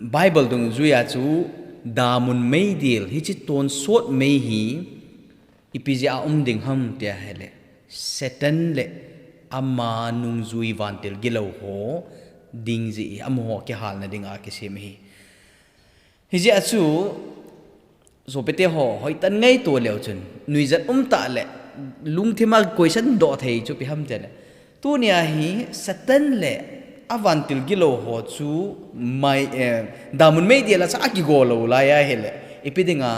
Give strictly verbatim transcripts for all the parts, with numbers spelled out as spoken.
Bible dungjuia chu damun meidil hiche tonsot mei hi ipi jeh a um ding ham tia hile, Satan le ama nungjui vantil gilou ho ding jeh hi, amaho kihalna dinga kisem ahi. Hijeh a chu, sopite ho, hoitah in ngaito leu chun, nuijat umtah le, lungthima question doh thei chu ipi ham tile, tunia hi Satan le avantil gilou ho chu mai, eh, damun meidil a chu akigo lou lai ahile, ipi dinga,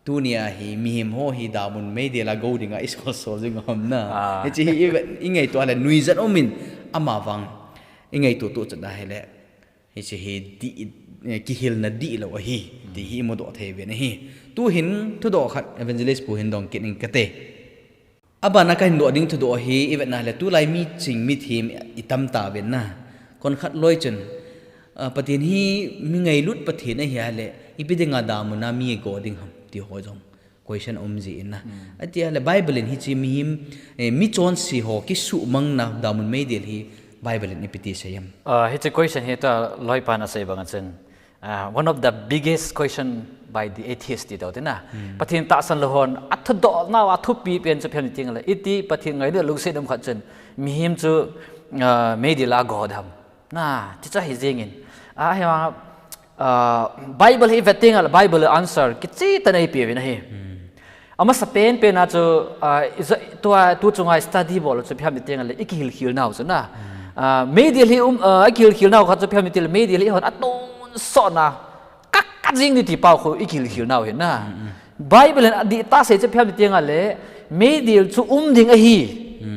tunia hi mihem ho hi damun meidil a go dinga isol sol jing ham na. Hiche hi i, ingaito a le nuijat umin amavang ingaito to chun ahile, hiche hi di, eh, kihilna dihlou ahi ti hi imudoh thei uvin ahi. Tuhin thudoh khat Evangelist pu hin dong kit ing kate. Abana kahin doh ding thudoh hi ivetna le tulai miching mithem itam tauvin na. Konkhat loi chun, ah, Pathen hi mi ngailut Pathen ahi a le, ipi dinga damun a mi go ding ham ti ho jong question um jin na. Atia le Bible in hiche mihem, eh, michonse ho kisuhmangna damun meidil hi Bible in ipi ti asei em? Ah, hiche question hi tua loipan asei banga chun, ah, one of the biggest question by the atheist ti tau tina. Pathen tahsan lou hon athudoh nau a thupi pen chu ipi ham ti teng le, iti Pathen ngailut lungset um khat chun mihem chu, ah, meidil a go dam. Na, tichu hi jingin. Ah, hi ma, ah, Bible hi vetting a le Bible answer kicheh tah in eipeuvin ahi. Amasa penpen a chu, ah, tua, tu chunga study bol chu ipi ham ti teng le ikihilkhel nau chu na. Ah, meidil hi um, ah, ikihilkhel nau khat chu ipi ham ti le meidil hi hon atonsot na. Ka, ka jing ni ti pau khu ikihilkhel nau hin na. Bible in adih tah a asei chu ipi ham ti teng le meidil chu um ding ahi.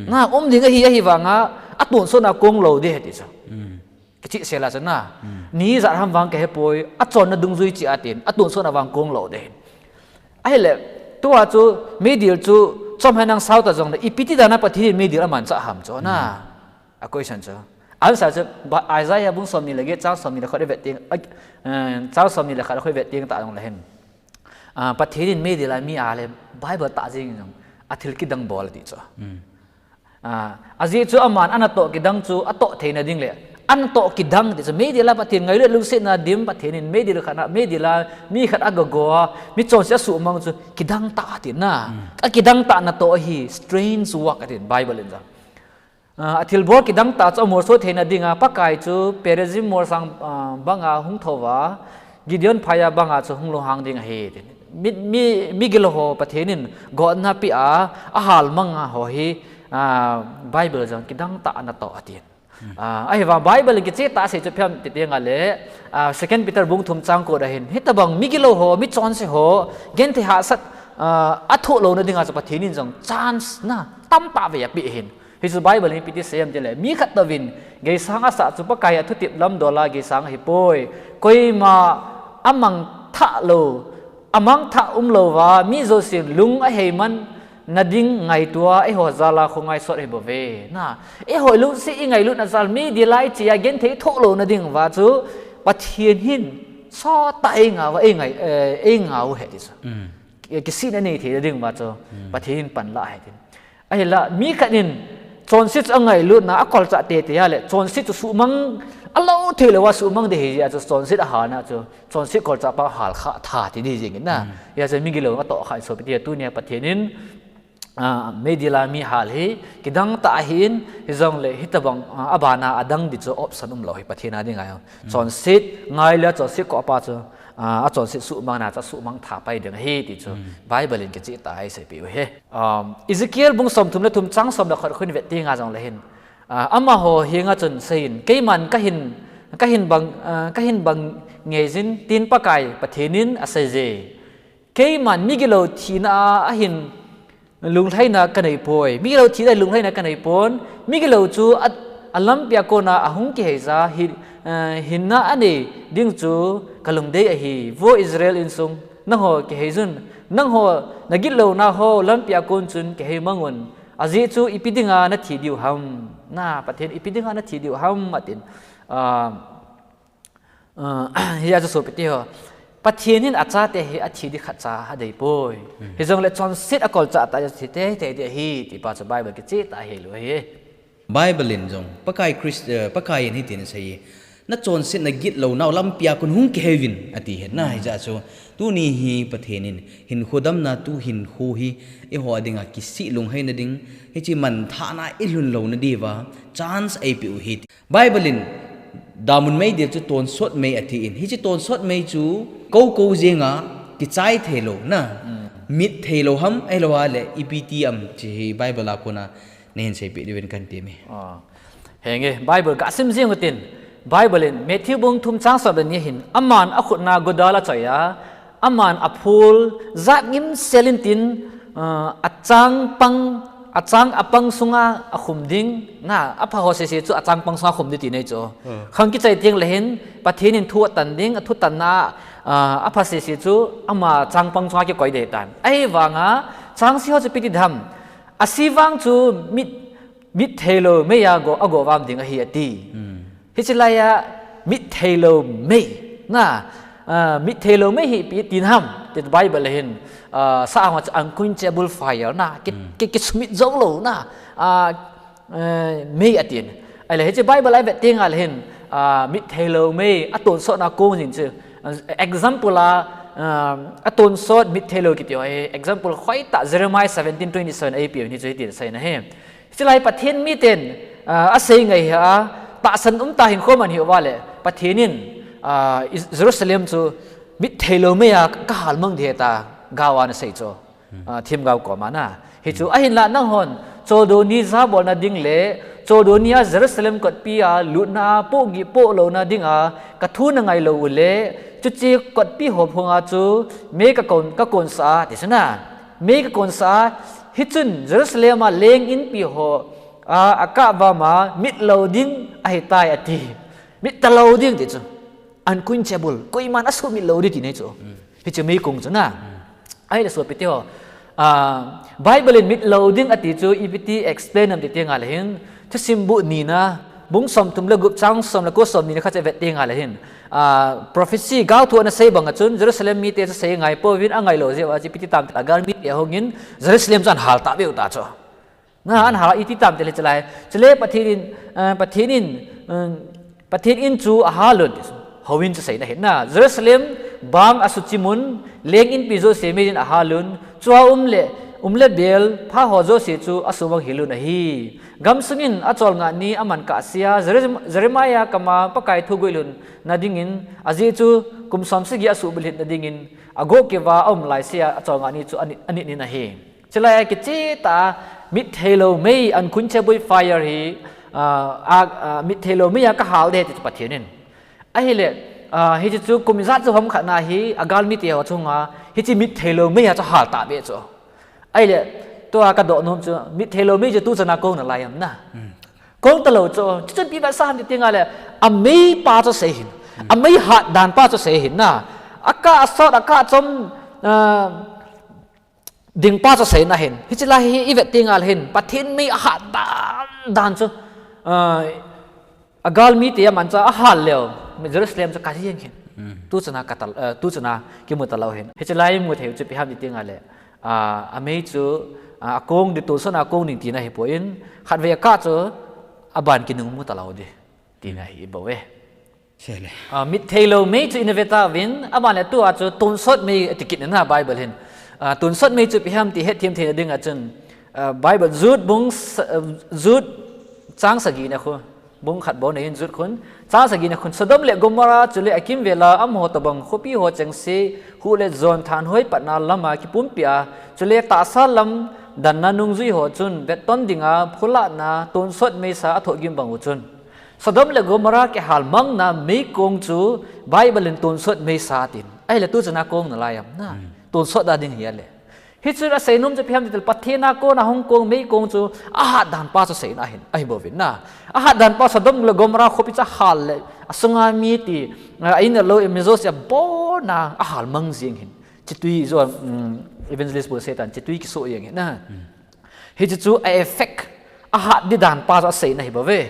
Na, um ding ahi, ahivanga atonsot na kong lou ding ahi ti chu. Kicheh sel a chu na. Ni ijat ham vang kahepoi, achonna dungjui cheh a tin, atonsot na vang kong lou ding ahi. Ahile, tua chu, meidil chu, chom hen nang sao ta jongle, ipi ti dan a Pathen in meidil amanchah ham chu na. A question chu. Answer chu, Isaiah bung somni le get chang somni le khat ivet teng, ah, eh, chang somni le khat khu ivet teng tah jongle hin. Ah, Pathen in meidil a mi a le, Bible tah jing jong, athil kidang bol ati chu. Ah, ajeh chu aman anatoh kidang chu atoh theina ding le, anatoh kidang ti chu meidil a Pathen ngailut lungsetna dim Pathen in meidil khat a, meidil a mi khat agago a, michonse asuhmang chu kidang tah ati na. Akidang tah natoh hi strange work ati Bible in jong. Ah, athilbol kidang tah chu amolso theina dinga Pakai chu Perazim molsang, ah, banga hung thouva, Gideon phaiya banga chu hung lunghang ding ahi. Mi, mi, migilou ho Pathen in gotna pea, ahalmang a ho hi, ah, Bible jong kidang tah natoh ati. Ah, ahivang Bible in kicheh tah a asei chu ipi ham ti teng le, ah, Second Peter bung thum chang ko a hin, hitobang migilou ho, michonse ho, genthei hahsat, ah, athoh louna dinga chu Pathen in jong chance na tamtah vei apeh ahin. Hichu Bible in ipi ti asei em ti le, mi khat touvin geisang asah chu Pakai athutep lamdol a geisang ahipoi. Koima amangthah lou, amangthah umlouva, mi jousen lung aheiman na ding ngaito a, eiho jal a khongai sot ahibouve. Na, eiho lungset ingailutna jal, meidil a ichea genthei thoh louna ding uva chu, Pathen hin sot tah a eingah uva, eingai, eh, eingah u ahi ti chu. Ki, kisihna nei theina ding uva chu, Pathen hin panla ahi ti. Ahinla, mi khat in chonset chu angailutna, akolchah teitei a le, chonset chu suhmang, alou thei louva suhmang ding ahi jeh a chu, chonset ahalna chu, chonset kolchah pa hal kha tha ti ding jing in na. Hijeh a chu migilou atoh kha in sopite tunia Pathen in, ah, meidil a mi hal hi, kidang tah ahin, hijongle hitobang, ah, abana adang ding chu option umlou hi Pathen a dinga. Chonset ngai le chonset koh pa chu, ah, achonset suhmangna chu asuhmang tha pai ding ahi ti chu Bible in kicheh tah a eiseipeh u ahi. Um, Ezekiel bung somthum le thum chang som le khat khu ivet teng a jongle hin, ah, amaho henga chun asei in, keiman kahin, kahin bang, ah, kahin bang ngeijin tin Pakai Pathen in aseiye. Keiman migilou thina a ahin lunglhaina kaneipoi. Migilou thina a lunglhaina kaneipon. Migilou chu a, alampia kona ahung kiheija hi, eh, hinna anei ding chu kalungdei ahi. Vo Israel insung, nangho kiheijun. Nangho nagitlouna ho lampia kon chun kiheimangun. Ajeh chu ipi dinga nathi diu ham. Na, Pathen ipi dinga nathi diu ham atin. Ah, Ah, hijeh a chu sopite ho. Pathen hin achate hi athi ding khatcha adeipoi. Hijongle chonset akolchah tah a thi teitei ding ahi, ti pa chu Bible kicheh tah a aheilou ahi. Bible in jong, Pakai Christ, eh, Pakai in hitin asei, Nachonsetna gitlounau lampia kon hung kihei uvin, ati ahi na. Hijeh chun, tuni hi Pathen in hinkho damna tu hinkho hi eiho dinga kisih lungheina ding, hiche manthahna ilhun louna diuva chance eipeh u ahi. Bible in damun mei ding chu tonsot mei atin, hiche tonsot mei chu koukou jenga kichai theilou na, mit theilou ham, ahilouleh ipi ti ham, hiche hi Bible a kona nahin seipeh diuvin kahin temme. Henge, Bible kasim jing utin, Bible in Matthew bung thum chang som le ni hin, aman akhutna godal achoiya, aman aphul jat ngimsel intin, achang pang, achang apang sunga akhum ding, na, apha ho sese chu achang pang sunga khum ding tina ahi chu. Khang kichai teng le hin, Pathen in thu atan ding, athu tanna, apha sese chu ama chang pang sunga kikoi ding ahitan. Ahivanga, chang sih ho chu ipi ti ham. Asih vang chu mit, mit theilou meiya go, ago vam ding ahi ati. Hiche laiya mit theilou mei, na, mit theilou mei hi ipi ti ham, ti Bible a hin, sa ho chu unquenchable fire na, ki, ki, kisumit joulou na, mei atin. Ahile hiche Bible a ivet teng le hin, mit theilou mei, atonsotna kong jing chu, example a, atonsot mit theilou kiti ho hi, example hoitah Jeremiah seventeen twenty-seven a ipi hi chu hitin asei na hi. Hiche lai Pathen miten, asei ngai hi a, tahsan umtah hinkho man hiuva le, Pathen in, Jerusalem chu mit theilou meiya kahal mang ding ahi tia, gao a ana sei chu. Themgao koma na. Hichu ahinla nanghon, choldo ni jabolna ding le, choldo nia Jerusalem kotpi a lutna a pohgih pohlouna dinga, kathu nangailou uleh, chuche kotpi ho phunga chu, mei kakon, kakonsah a, ti chu na. Mei kakonsah a, hichun Jerusalem a leng inpi ho, a, akah vama, mit lou ding ahitai ati. Mit talou ding ti chu. Unquenchable. Koiman asumit lou ding tina ahi chu. Hiche meikong chu na. Ahile sopite ho. Bible in mit lou ding ati chu ipi ti explain ham ti teng le hin. Thusim bu nina. Bung somthum le gup chang som le ko som nina khat chu ivet teng le hin. Prophecy gaothu ana sei banga chun Jerusalem mite chu sei ngai pouvin angailou jeh uva chu ipi ti tam tile agal mite ahungin Jerusalem chu ahal tah beh u ta chu. Na, ahal iti tam tile hiche lai. Chule Pathen in, Pathen in, Pathen in chu ahal un. Houin chu seina ahi na. Jerusalem bang asuchim un, leng inpi jouse mei in ahal un. Chua um le, um le bel, pha ho jouse chu asumang hel un ahi. Gamsung in acholngah ni aman kahsea, Jeremiah kama Pakai thu guilhunna dingin, ajeh chu kum somsagi asuhbulhitna dingin, agoh keuva aum laisea acholngah ni chu anit, anit in ahi. Chulai a kicheh tah a, mit theilou mei, unquenchable fire hi, mit theilou meiya kahal ding ahi ti chu Pathen in. Ahile, hiche chu kum ijat chu ham khat na hi, agalmite ho chunga, hiche mit theilou meiya chu ahal tah beh chu. Ahile, tua kadoh nom chu, mit theilou mei chu tuchan a kong nalai ham na. Kong talou chu, chuchun ipi vetsah ham ti teng le, amei pa chu sei hin. Amei hat dan pa chu sei hin na. Akah asot, akah achom, ding pa chu seina ahin. Hiche lai hi ivet teng le hin, Pathen mei ahat dan dan chu, agalmite aman chu ahal leu, Jerusalem chu kajeng hin. Tuchan a katal, tuchan a kimu talou hin. Hiche lai imu thei u chu ipi ham ti teng le, amei chu, akong ding, tonsotna kong ding tina ahipoi, khatvei akah chu aban kinung mu talou ding tina ahi bouve. Mit theilou mei chu ina vetauvin, aban le tua chu tonsot mei ati kit na Bible hin. Tonsot mei chu ipi ham ti hetthem theina dinga chun, Bible Jude bung, Jude chang sagina khu, bung khat bou nei in Jude khun, chang sagina khun Sodom le Gomorrah chule akimvela amaho tobang khopi ho chengse, huh le jon thanhoi patna lama kipumpia, chule tahsa lam danna nungjui ho chun vetton dinga phulahna tonsot meisa athoh gim bang u chun. Sodom le Gomorrah kihalmangna meikong chu Bible in tonsot meisa atin. Ahile tuchan a kong nalai ham na. Tonsot da ding hi ale. Hichun asei nom chu ipi ham ti tile Pathen a kona hung kong meikong chu ahat dan pa chu seina ahin, ahi bouvin na. Ahat dan pa Sodom le Gomorrah khopi chu ahal le, asunga mite, a in alou, mi jouse abona ahalmang jeng hin. Chitui jo, Evangelist bol setan, chitui kisoh jeng hin na. Hiche chu a effect, ahat ding dan pa chu aseina ahi bouve.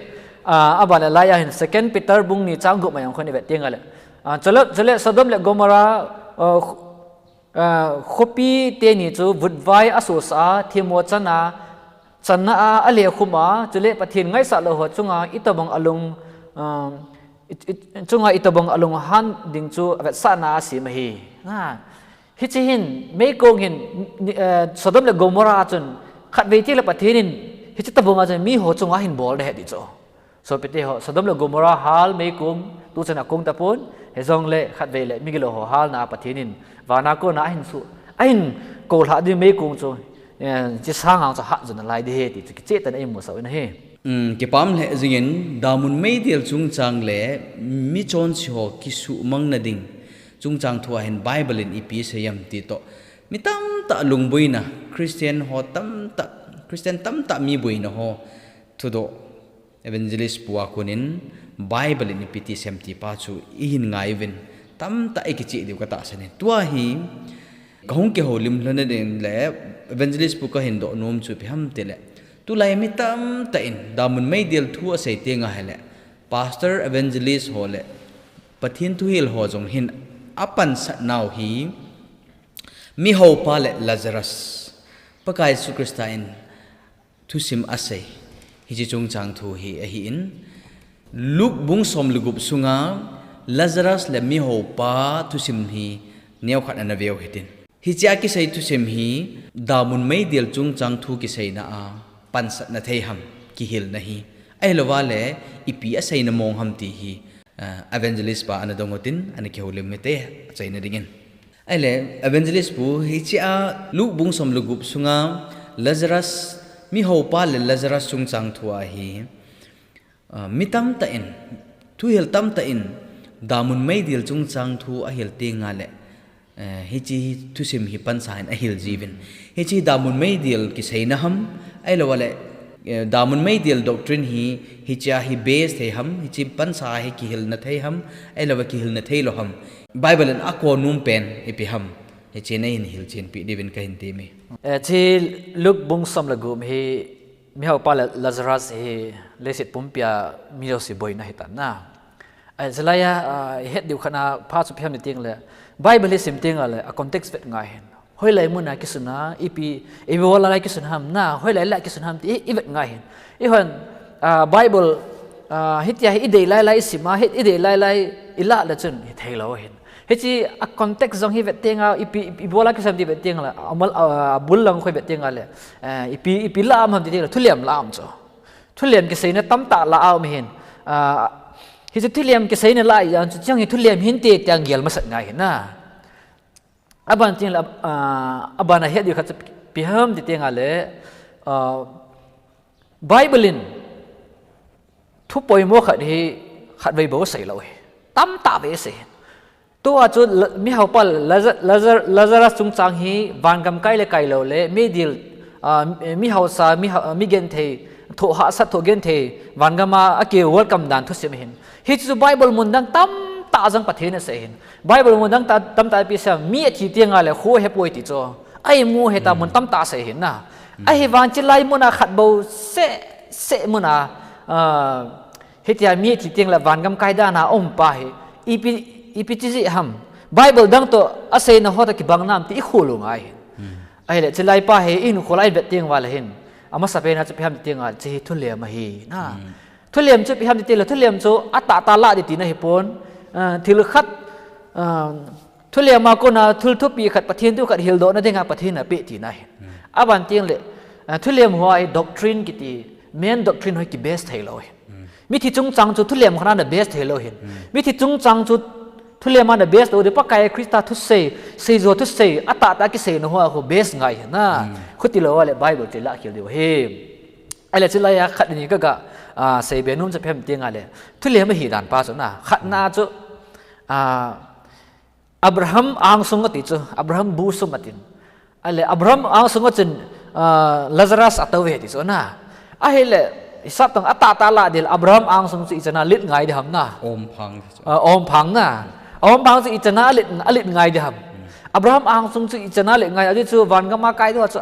Aban le laiya hin Second Peter bung ni chang gup ma jong khun ivet teng le. Chule, chule Sodom le Gomorrah, khopi teni chu vutvai asosah a, themmo chana, channa a, alekhum a, chule Pathen ngaisah lou ho chunga itobang alung, I, i, chunga itobang alunghan ding chu avetsahna asem ahi. Ha. Hiche hin, meikong hin, ni, eh, Sodom le Gomorrah chun, khatvei teng le Pathen in, hiche tobang a chun miho chunga ahin bol ding ahi ti chu. Sopite ho, Sodom le Gomorrah hal meikong, tuchan akong tapon, hijongle khatvei le migilou ho halna a Pathen in, vana kona ahin su, ahin koulhah ding meikong chu, eh, hiche sang a chu hatjo nalai ding ahi ti chu kichehtah in eimusah u ahi. Um, kipah lheh jingin, damun meidil chungchang le michonse ho kisuhmang nading chungchang thua hin Bible in ipi asei em ti toh. Mi tamtah lungboina, Christian ho tamtah, Christian tamtah mi boina ho thudoh Evangelist pu a konin Bible in ipi ti asei em ti pa chu ihin ngai uvin tamtah ikicheh diu katahsan in. Tua hi kahung kihoulim lhon nading le Evangelist pu kahin doh nom chu ipi ham tile, tulai mi tamtah in damun meidil thu asei teng ahile, pastor, evangelist ho le Pathen thuhil ho jong hin apansat nau hi mihopa le Lazarus, Pakai Jesu Christa in thusim asei, hiche chungchang thu hi ahin, Luke bung som le gup sunga Lazarus le mihopa thusim hi neokhat ana veu hitin. Hichea kisei thusim hi damun meidil chungchang thu kiseina a pansatna thei ham, kihilna hi, ahilouva le ipi aseina mong ham ti hi, ah, evangelist pa ana dong utin, ana kihoulim u hite, achaina dingin. Ahile, evangelist pu, hichea Luke bung som le gup sunga Lazarus, mihopa le Lazarus chungchang thua hi, ah, mi tamtah in, thuhil tamtah in, damun meidil chungchang thu ahil teng ahile, eh, hiche thusim hi pansa in ahil jiuvin. Hiche damun meidil kiseina ham, ahilouva le, eh, damun meidil doctrine hi, hichea hi base thei ham, hiche pansa hi kihilna thei ham, ahilouva kihilna theilou ham. Bible in akou nom pen ipi ham. Hiche neihin hilchen peh diuvin kahin temme. Eh, hiche Luke bung som le gup hi mihopa le Lazarus hi leiset pumpia mi jouse boina ahitan ahi. Ahile chulaiya, ah, ihet diu khatna pha chu ipi ham ti teng le, Bible hi sim teng le, a context vet ngai ahin. Hoilai muna kisun a, ipi, ipi bola lai kisun ham na, hoilai lai kisun ham ti i, ivet ngai ahin. Ihon, ah, Bible, ah, hitia hi idei lai lai isim a, hi idei lai lai ilah le chun hitheilou ahin. Hiche a context jong hi vet teng a, ipi, ipi bola kisun ham ti vet teng le, amal, ah, abul lang khu vet teng le, eh, ipi, ipi lah ham ti teng le, thulem lah ham chu. Thulem kiseina tamtah lah a um ahin. Ah, hiche thulem kiseina lah a chu, hiche hi thulem hinte tia gel masat ngai ahin na. Aban teng le, ah, aban a het diu khat chu ipi ham ti teng le, ah, Bible in thu poimo khat hi khatvei bou aseilou ahi. Tamtah vei asei ahin. Tua chu la-, mihopa Laza-, Lazar-, Lazarus chungchang hi vangam kai le kailou le, meidil, ah, mihaosa, miha-, migenthei, thoh hahsat thoh genthei, vangam a aki welcome dan thusim ahin. Hichu Bible mun dang tamtah jong Pathen in asei ahin. Bible mun dang ta-, tamtah ipi asei em, mi athi teng le kho ahepoi ti chu. Aimu ahi ta mun tamtah asei ahin na. Ahivang chulai muna khat bou seh, seh muna, ah, hitia mi athi teng le vangam kai dan a um pa hi, ipi, ipi chi jeh ham. Bible dang toh aseina ho toh kibang nam ti ikholou ngai ahin. Ahile, chulai pa hi ihinkho lai vet teng uva le hin, amasapen a chu ipi ham ti teng le, hiche hi thulem ahi na. Thulem chu ipi ham ti teng le, thulem chu atahtah lah ding tina ahipon, ah, thil khat, ah, thulem a kona thil thupi khat, Pathen thu khat hildoh nading a Pathen in apeh tina ahi. Aban teng le, ah, thulem ho hi doctrine kiti, main doctrine ho hi kibase theilou ahi. Mithi chungchang chu thulem khat a ana base theilou ahin. Mithi chungchang chu thulem a ana base lou ding, Pakai Christa thusei, seijuh thusei, atahtah kiseina ho a khu base ngai ahi na. Khuti lou a le Bible chu ilah khel diu ahi. Ahile chulaiya khat ni kaga, ah, seibe nom chu ipi ham ti teng le, thulem ahi dan pa chu na. Khatna chu, ah, Abraham angsung ati chu, Abraham bosom atin. Ahile, Abraham angsung a chun, ah, Lazarus atou ve ti chu na. Ahile, hisap teng atahtah lah ding le, Abraham angsung chu ichan a len ngai ding ham na. Omphang chu. Ah, omphang na. Omphang chu ichan a alen, alen ngai ding ham. Abraham angsung chu ichan a len ngai, ajeh chu vangam a kai ding chu,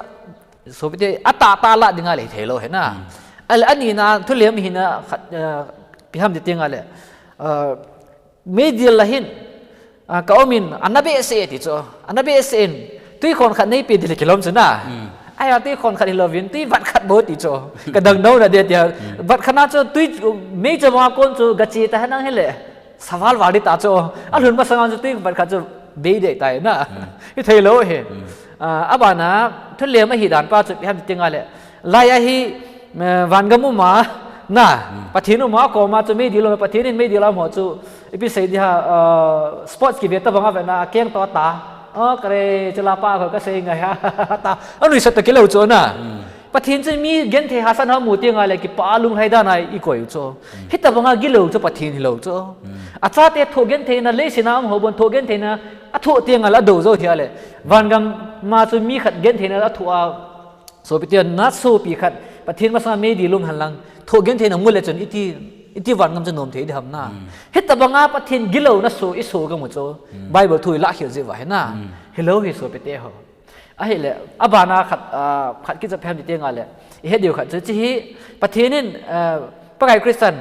sopite atahtah lah ding a le hitheilou ahi na. Ahile, anina thulem hina khat, ah, ipi ham ti teng le, ah, meidil a hin, ah, ka um in, ana behseh e ti chu. Ana behseh in, twikhon khat neipe ding le kilom chu na. Ahia twikhon khat hilouvin, twi vat khat bou ti chu. Ka dang nou na ding tia. Vat khat na chu twi, mei chu ma kon chu gache ta henlang hile. Saval val ding ta chu. Alhun masang a chu ting pan khat chu bei dei tai na. Hi thei lou hi. Ah, abana thulem ahi dan pa chu ipi ham ti nga le. Lai ahi, eh, vangam uma na. Pathen uma koma chu meidil um, Pathen in meidil a um ho chu. Ipi sei di ha, ah, sports kive ta vanga ve na keng to ta. Oh, kare chila pa ko ka sei ngai ha. Ta. Anui sa ta kilou chu na. Pathen chu mi genthei hasan a mu ti nga le kipa lunglhai dan a i koi u chu. Hitabanga gilou chu Pathen hilou chu. Achate thoh gentheina leiset a um ho bon thoh gentheina athoh ti nga le adou jou hi a le. Vangam ma chu mi khat gentheina athoh a. Sopi tia na sopi khat Pathen masang meidil um hen lang. Thoh gentheina mu le chun iti, iti vangam chu nom thei di ham na. Hitabanga Pathen gilouna so i so ka mu chu. Bible thu i la khel ji va hi na. Hilou hi sopi te ho. Ahile, abana khat, ah, khat kicha phem ti nga le. I het diu khat chu chi hi, Pathen in, ah, Pakai Christian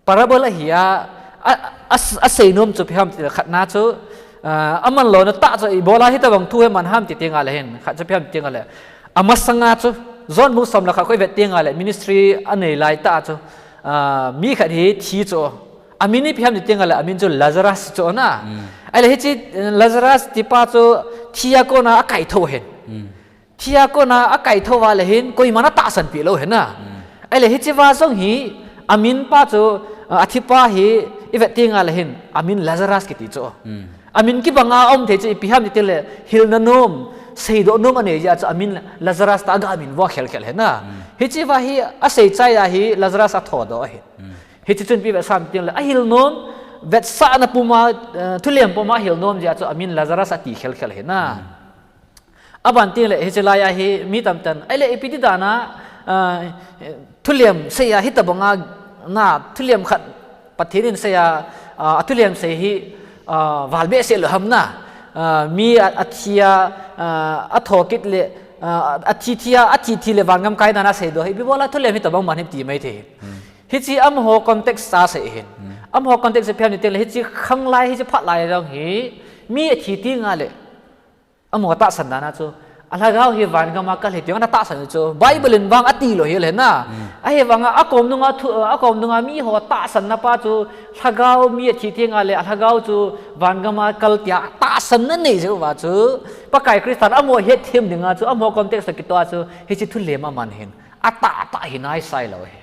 parable ahi a, a, a, asei nom chu phem ti khat na chu, ah, aman lou na ta chu i bola hitabang thu hi man ham ti nga le hin, khat chu phem ti nga le. Amasanga chu, John bung som le khat koi vet ti nga le, ministry anei lai ta chu, ah, mi khat hi thi chu. Amin ipi ham ti nga le, amin chu Lazarus chu na. Ahile hichi, eh, Lazarus ti pa chu thia kona akai tho hen. Thia kona akai tho va le hin, koiman atahsan pi lou hen na. Ahile hichi va jong hi, amin pa chu, ah, athi pa hi, i vet ti nga le hin, amin Lazarus kiti chu. Amin kibanga um thei chu ipi ham ti le, hilna nom, seidoh nom anei jia chu amin Lazarus ta aga min vo khel khel hen na. Hichi va hi, asei chai a hi, Lazarus atho doh ahi. Hichi chun pi vet sam ti le, ahil nom, vetsahna puma, eh, thulem puma ahil nom jia chu amin Lazarus ati khel khel hen na. Aban ti le, hichi lai a hi, mi tamtan, ahile ipi ti dan a, ah, thulem sei a hitabanga na, thulem khat Pathen in sei a, ah, athulem sei hi, ah, val behseh lou ham na, ah, mi a, athi a, ah, atho kit le, ah, athi thi a, athi thi le vangam kai dan a seidoh hi, ipi bola thulem hitabang man hi ti mai thei. Hichi amaho context a sei hin. Amaho context a phem ni ti le, hichi khanglai, hichi phatlai jong hi, mi athi ti nga le, amaho tahsan dan a chu, alhagao hi vangam a kal hi ti ana tahsan chu, Bible in vang ati lou hi le na. Ahivanga akom nunga thu, akom nunga miho tahsanna pa chu, lhagao mi athi ti nga le, alhagao chu vangam a kal tia tahsanna nei jeh uva chu, Pakai Christian amaho het them dinga chu, amaho context a kitoh a chu, hichi thulem aman hin. Atah tah hi nai sai lou hi.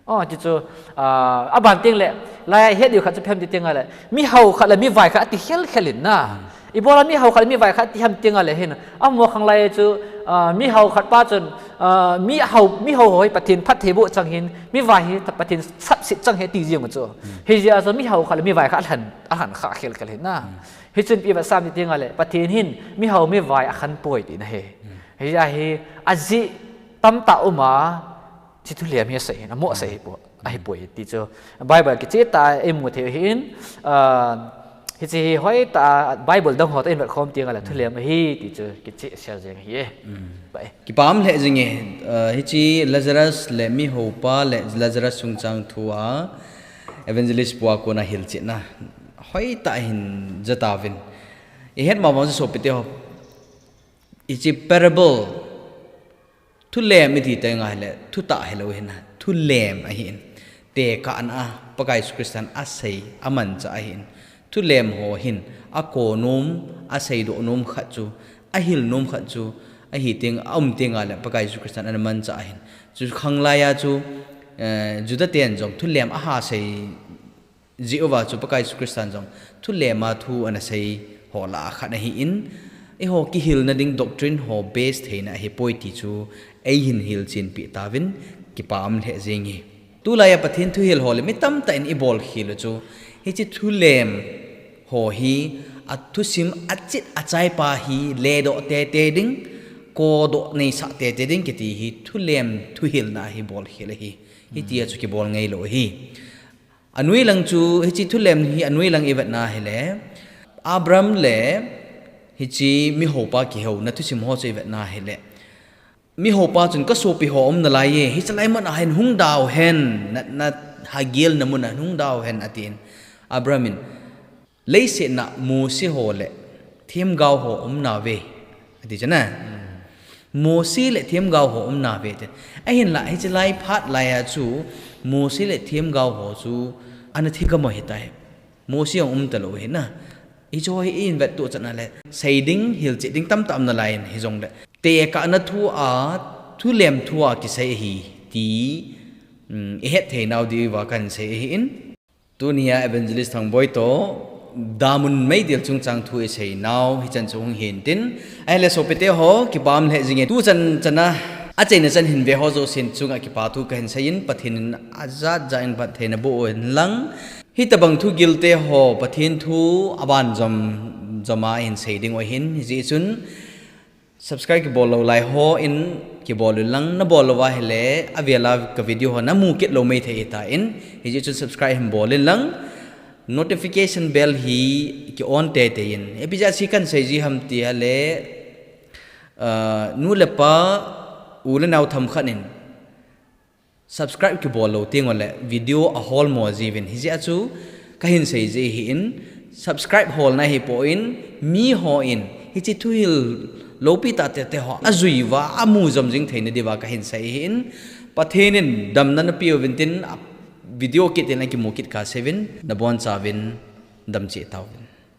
Oh, ti chu, ah, aban ti le, lai het diu khat chu phem ti nga le. Mihao khat le mivai khat ati khel khel in na. Ibola mihao khat le mivai khat ti ham ti nga le hin. Amaho khanglai chu, ah, mihao khat pa chun, ah, mihao, mihao ho hi Pathen phattheiboh chang hin, mivai hi Pathen sapset chang hi ti jeng chu. Hijeh a chu mihao khat le mivai khat alhan, alhan kha khel khel hin na. Hichun ipi vet sam ti nga le, Pathen hin mihao mivai akhan poi tina hi. Hijeh a hi, ajeh tamtah um a, Hichi thulem hi asei hin, amo asei hi po, ahi poi ti chu. Bible kicheh tah a imu thei hin, ah, hichi hi hoitah a Bible dang ho toh ivet khom ti nga le thulem ahi ti chu kicheh sel jeng ahi e. Bai. Kipah lheh jing e, ah, hichi Lazarus le mihao pa le Lazarus chungchang thu a evangelist pua kona hilchetna hoitah hin ja tauvin. Ihet ma vang chu sopi te ho. Hichi parable Thulem iti teng ahile, thutah hilou hin, thulem ahin. Tekahna a, Pakai Jesu Christan asei, amanchah ahin. Thulem ho hin, akonom, aseidoh nom khat chu, ahil nom khat chu, ahi teng, aum teng ahile, Pakai Jesu Christan ana manchah ahin. Chu khanglai a chu, eh, Juda ten jong, thulem aha sei, Jehovah chu Pakai Jesu Christan jong thulem a thu ana sei ho lah a khat ahin, eiho kihilna ding doctrine ho base theina ahipoi ti chu eihin hilchen peh tauvin kipah lheh jing e. Tulai a Pathen thuhil ho le mi tamtah in ibol khel u chu hiche thulem ho hi a thusim achit achai pa hi ledoh tete ding, kodoh neisah tete ding kiti hi thulem thuhilna hi bol khel ahi. Hitia chu kibol ngeilou ahi. Anoi lang chu, hiche thulem hi anoi lang ivetna hile, Abraham le hiche mihopa kihouna thusim ho chu ivetna hile, mihopa chun ka sopi ho aum nalai e, hiche lai mun a hin hung dau hen, na, na hagilna mun a hung dau hen atin. Abraham in, leiset a Mose ho le themgao ho aum nauve, ati chana. Mose le themgao ho aum nauve te. Ahinla, hiche lai phat lai a chu, Mose le themgao ho chu ana thi gam u ahitai. Mosi jong um talou ahi na. Hiche hi i hin vet toh chan a le, sei ding, hilchet ding tamtah um nalai in hijongle, tekahna thu a, thulem thu a kisei ahi ti, um, i het thei nau diuva kahin sei ahin. Tunia Evangelist Thangboi toh damun meidil chungchang thu i sei nau hichan chu hung hin tin. Ahile sopite ho, kipa um lheh jingin. Tuchan chan a, achaina chan hin ve ho jousen chunga kipa thu kahin sei in, Pathen in ajat jat in phatthei naboh un lang. Hitobang thugilte ho, Pathen thu aban jom jom a hin sei ding u ahin, hijeh chun subscribe kibol lou lai hon kibol un lang, nabol lou va ahile, avel a ka video ho namu kit lou mai thei ahitan, hijeh chun subscribe hin bol in lang, notification bell hi ki on teitei in. Ipi jeh a chu kahin sei ji ham ti ahile, ah, nu le pa, u le nao themkhat in subscribe kibol lou teng uleh video aholmo jiuvin. Hijeh a chu kahin sei ji ahin, subscribe holna ahipoi, mi hon hiche thuhil loupi tah tete ho ajui uva, amu jom jing theina diuva kahin sei ahin. Pathen in damna napeh uvin tin, video kit in lang kimu kit kha seuvin, nabonchauvin damcheh tauvin.